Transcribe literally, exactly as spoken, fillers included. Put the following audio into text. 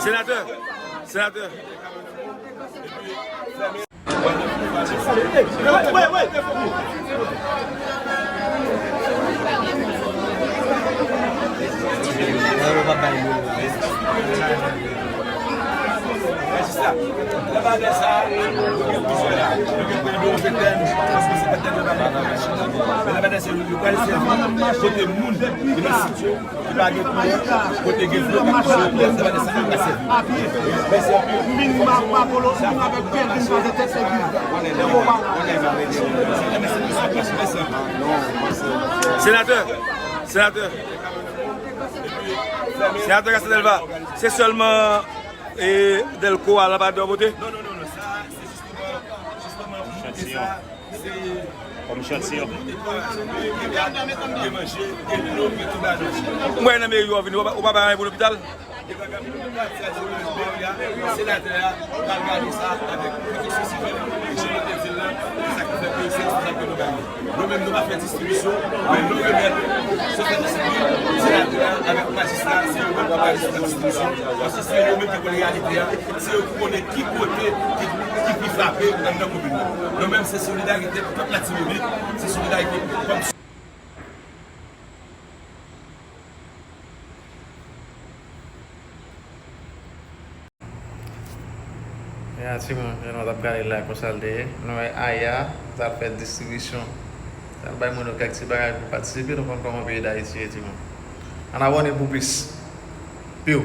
Senatè, senatè. Kote moun ki nan sityo, ki pa gen kouran, kote gen dlo, ki pa gen kouran, se pa de sa k ap sèvi. Mèsi anpil. Min Makolo, min avèk Kevin, pa de tèt sèvi. Senatè, senatè, senatè Castelva, se sèlman e, Delco a Labrador pote? Non, non, non, non, sa, se jisteman, jisteman, Echantiyon. Kòm echantiyon. Mwen nan meri yo vini, ou pa bay anyen pou lopital? Senatè a pral gade sa avèk pwoteksyon sivil, jan nou te di l lan, se sa ki fè ke se sa ke nou bay. Nou menm, nou pa fè distribisyon, men nou remèt sosyete sivil, senatè a avèk majistra, se yo menm ki gade sou distribisyon, paske se yo menm ki konn reyalite a, se yo ki konnen ki kote ki, ki pi frape anndan komin nan. Nou menm, se solidarite pou pèp Latibonit, se solidarite pou pèp. Ya, timoun, jan nou t ap gade la, konsa l te ye. Nou wè Aya, t al fè distribisyon. T al bay moun yo kèk ti bagay pou patisipe, nou konn kòman peyi Dayiti ye, timoun. Ann abòne pou plis. Piw.